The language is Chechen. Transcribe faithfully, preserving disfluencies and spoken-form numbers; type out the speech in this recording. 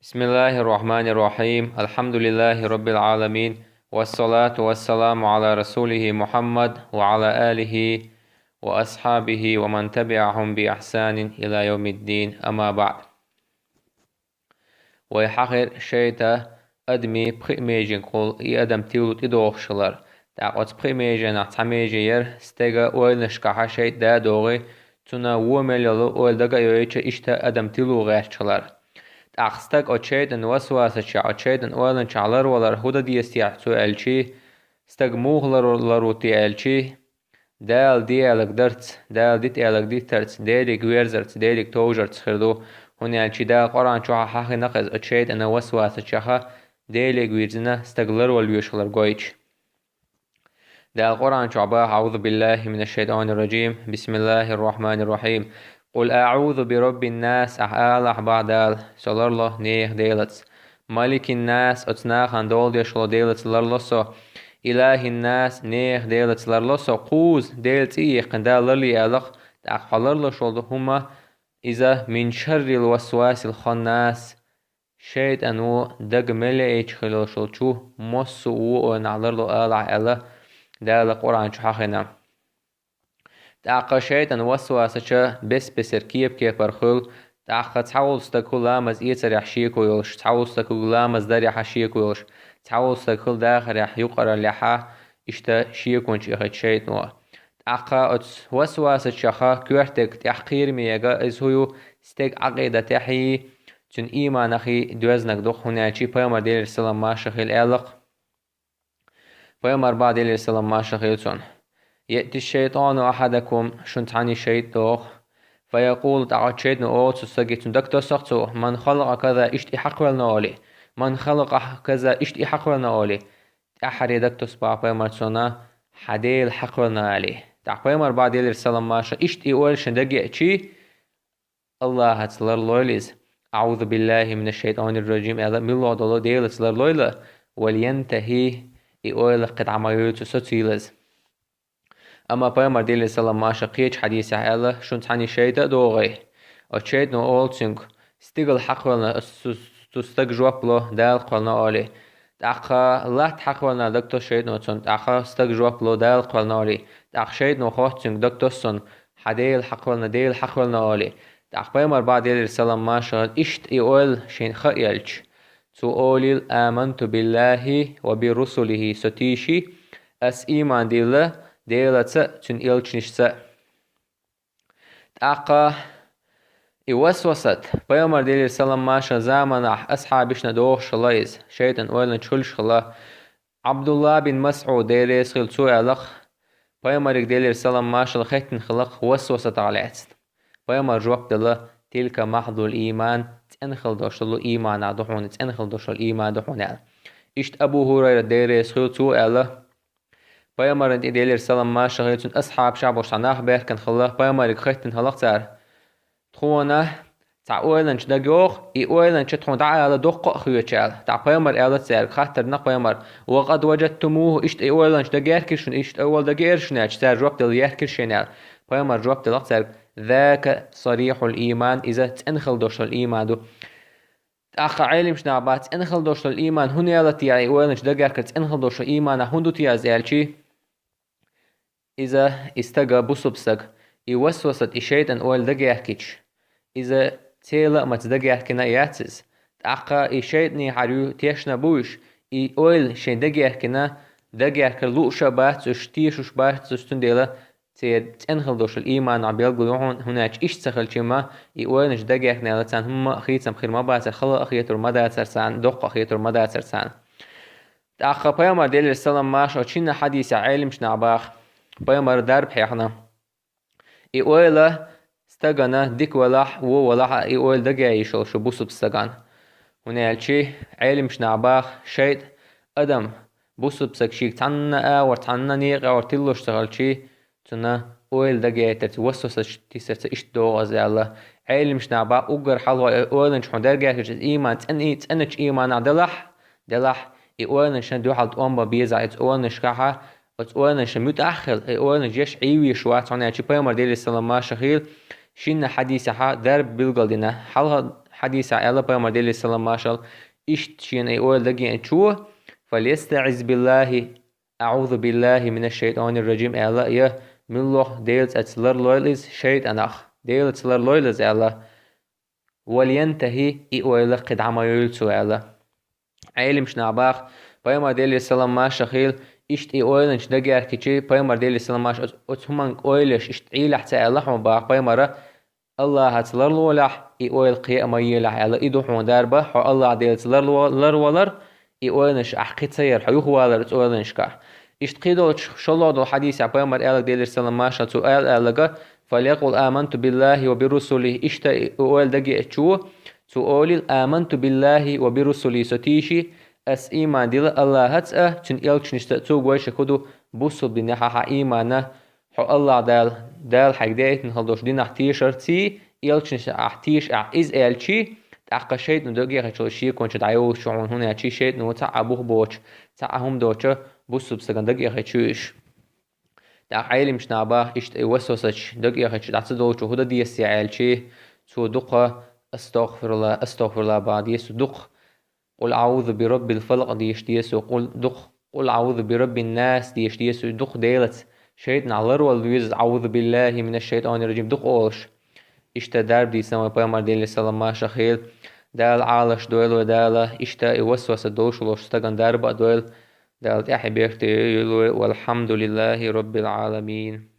بسم الله الرحمن الرحيم. الحمد لله رب العالمين. والصلاة والسلام على رسوله محمد وعلى آله وأصحابه ومن تبعهم بإحسان إلى يوم الدين. أما بعد. Вай хьахир шайтӀа адамий пхи меженга хул, и адам тилу тӀедогӀуш хилар. ТӀаккха оцу пхи меженах цхьа меже яр, стеган ойланашкахьа шайтӀа да а догӀий, цунна вон мел йолу ойла дага а йойча, иштта адам тилу гӀерташ хилар. ТӀаккха стаг оцу шайтӀан васвасачохь, оцу шайтӀан ойланчохь ларвалар хӀун дан деза техьа цо аьлчий, стаг муха лару-, лару те аьлчий, Дала де аьлларг дарца, Дала дита аьлларг дитарца, Делига верзарца, Делига товжарца хир ду, хӀунда аьлча Дала Къуръан чохь хьахийна иза оцу шайтӀана васвасачохь, Делига вирзина стаг ларвала везаш хилар гойтуш. Дала Къуръан чохь боху: أعوذ بالله من الشيطان الرجيم. بسم الله الرحمن الرحيم. قل أعوذ برب الناس. Ахьа алахь боху Дала: со ларло нехан Делаца. ملك الناس, оцу нахана дола деш волу Делаца ларло со. إله الناس, нехан Делаца ларло со. Кхузза Делан цӀе а яьккхина Дала ларле алахь, тӀаккха хьо ларлуш волу хӀума иза من شر الوسواس الخناس. ШайтӀано дага мел яйча хилла йолуш волчу массо а вон ойланах ларло алахь аьлла, Дала Къуръан чу хьахийна. ТӀаккха шайтӀан васвасача бес-бесара кеп-кепара хуьлу, тӀаккха цхьа волу стаг хӀу ламаз эцарехь шеко йолуш, цхьа волу стаг хӀу ламаз дарехьа шеко йолуш, цхьа волу стаг хӀу дахарехь юкъараллехьа, иштта шеконаш эхийча шайтӀано. ТӀаккха оцу васвасачаха коьртаг тӀехь кхераме яга иза хӀу ю, стеган Ӏакъидатехьий, цуьнан ийманахий доьзнаг ду-кх, хӀунда аьлча пайхамар Делера салам-маршалла хила аьлла-кх. Пайхамар боху Делера салам-маршалла хила цунна: يأتي الشيطان أحدكم, шуна цхьаьний шайтӀа догӀу. فيقول, тӀаккха шайтӀано олу цу стаге, цунна дага тосу-кх цо: من خلق كذا, иштта и хьакхоьллина олий. من خلق كذا, иштта и хьакхоьллина олий. ТӀаьххьара дага тосу боху пайхамар цунна: хьан Дела хьакхоьллина олий. ТӀаккха пайхамар боху Делера салам-маршалла, иштта и ойла шайн дага еъчий, Аллахьаца ларлойла иза, أعوذ بالله من الشيطان الرجيم аьлла, муьлхха долу Делаца ларлойла, ولينته, и ойла кхин дӀа ма йойла цо, социйла иза. Амма пайхамар Делера салам-маршалла кхечу хьадисехь аьлла, шуна цхьаьний шайтӀа а догӀий. Оцу шайтӀано олу цуьнга: стигала хьакхоьллина, цу, цу стага жоп ло, Дала кхоьллина олий. ТӀаккха латта хьакхоьллина дага тосу шайтӀано цунна, тӀаккха стага жоп ло, Дала кхоьллина олий. ТӀаккха шайтӀано хотту цуьнга: дага тосу суна, хьан Дела хьакхоьллина, Дела хьакхоьллина олий. ТӀаккха пайхамар боху Делера салам-маршалла, иштта и ойла шайна хаа елча, цо олийла: آمنت بالله وبرسله, со тийший, ас ийман дилла Делаца а, цуьнан элчанашца а. ТӀаккха и васвасат, пайхамар Делера салам-маршалла заманахь асхьабашна догӀуш хилла иза, шайтӀан ойланаш хуьлуш хилла. Ӏабдулла бин МасӀуд, Дела реза хила цунна, аьлла-кх, пайхамарга Делера салам-маршалла хеттина хилла-кх васвасатах лаьцна. Пайхамара жоп делла: تلك محض الإيمان, цӀена хила долуш долу ийманах ду хьуна, цӀена хила долуш долу ийман ду хьуна аьлла. Иштта Абу ХӀурайрата, Дела реза хила цунна, аьлла, пайхамарна тӀе Делера салам-маршалла хила цунна асхьабаш а болуш цхьа нах баьхкина хилла, пайхамарга хеттина хилла-кх цара: тхуна цхьа ойланаш дага йогӀу, и ойланаш тхуна дӀаала доккха а хеташ аьлла. ТӀаккха пайхамар аьлла цаьрга, хаттар дина-кх пайхамара: وقد وجدتموه, иштта и ойланаш дага яьхкира шуна, иштта ойла дага яра шуна аьлча, цара жоп делла: яьхкира шайна аьлла. Пайхамара жоп делла-кх цаьрга: ذاك صريح الإيمان, иза цӀена хила долуш долу ийман ду. ТӀаккха Ӏеламнаха боху, цӀена хила долуш долу ийман хӀунда аьлла те, и ойланаш дага яьхкар цӀена хила долуш долу ийманах хӀунда ду те иза аьлчий, иза, и стага, бусалба стага, и васвасат, и шайтӀан ойла дага яьхкича, иза цела а маца дага яьхкина а яц иза. ТӀаккха и шайтӀанехьара ю тешна а бу уьш, и ойла шайн дага яьхкина, дага яьхкар лууш а бац уьш, тешаш бац уьш, цундела церан цӀена хила долуш долу ийманах билгал ю хьуна, хӀунда аьлча иштта ца хилча ма, и ойланаш дага яьхкина аьлла царна хӀумма а хийцам хир ма бацара, хала а хетар ма дацара царна, доккха а хетар ма дацара царна. ТӀаккха пайхамар, Делера салам-маршалла, оцу шинна хьадисехь Ӏеламнаха боху, пайхамара дарба хьехна: и ойла стагана дика велахь а, вон велахь а, и ойла дага яа йиш йолуш ю бусалба стагана. ХӀунда аьлча Ӏеламнаха боху, шайтӀа, адам, бусалба стаг шега цхьанна агӀор, цхьанна некъа агӀор тиллуш ца хилчий, цунна ойла дага яйтарца, васвасаш тисарца иштта догӀу иза аьлла. Ӏеламнаха боху, уггар хьалха и ойланаш хьуна дага яьхкича, иза ийман цӀена, цӀеначу ийманах делахь, делахь, и ойланашна дуьхьал тӀом бан безахь, иза ойланашкахьа, оцу ойланашна муьтӀахь а хила, и ойланаш еш Ӏийвеш вац, хӀунда аьлча пайхамар, Делера салам-маршалла хила, шинна хьадисехьа дарба билгал дина. Хьалха хьадисехь аьлла пайхамар, Делера салам-маршалла, иштта шена и ойла дагеанчо: «فليستعذ بالله، أعوذ بالله من الشيطان الرجيم», аьлла, я муьлхха Делаца ларлойла иза шайтӀанах, Делаца ларлойла иза аьлла. «ولينته», и ойла кхин дӀа ма йойла цо аьлла. Ӏелимаш наха баха, пайхамар, Делера салам-маршалла хилла, иштта и ойланаш дагеаьхкичи, пайхамар, Делера салам-маршалла, оцу, оцу хӀуманга ойла еш иштта Ӏийлахь ца аьлла хьуна баха пайхамара: «АллахӀаца ларлолахь, и ойла кхин а ма елахь», аьлла, и ду хьуна дарба, хьо АллахӀ Делаца ларло-, ларвалар, и ойланаш ахь кхин ца яр, хьо юхавалар оцу ойланашкахь. Иштта кхидолчу шолгӀа долу хьадисехь пайхамар аьлларг, Делера салам-маршалла, цо аьлла аьлларг: «فليقل آمنت بالله وبرسله», иштта и ойла дагеачо, цо олийла: «آمنت بالله وبرسله», со тийши, ас ийман дилла АллахӀаца а, цуьнан элчанашца а, цо гойши хӀун ду, бусалба динехь ахь ийманна, хьо АллахӀ Дала, Дала хьайга даийтина хила долуш динах тешарций, элчанашна ахь теша ахь иза аьлчи, тӀаккха шайтӀано дагехь чу шекончу дӀайолуш ю хьуна, хӀунда аьлча шайтӀано цхьа а бух боцуш, цхьа а хӀума доцуш бусалба стагана дагехь чу ю уьш. ТӀаккха Ӏелимаш наха баха, иштта и васвасаш дагехь чу дӀа ца долчо хӀун дан деза аьлчи, цо дукха астагӀфирулла, астагӀфирулла баха деза, дукха «قل أعوذ برب الفلق» дийша деза, къул-, дукха «قل أعوذ برب الناس» дийша деза, дукха Делаца шайтӀанах ларвала веза, «أعوذ بالله من الشيطان الرجيم» дукха олуш. Иштта дарба дийцина вайн пайхамар, Делера салам-маршалла хилла. Дала Ӏалаш дойла вай Дала, иштта и васваса долуш волчу стагана дарба а дойла. Дала тӀаьхье беркате йойла вай. والحمد لله رب العالمين.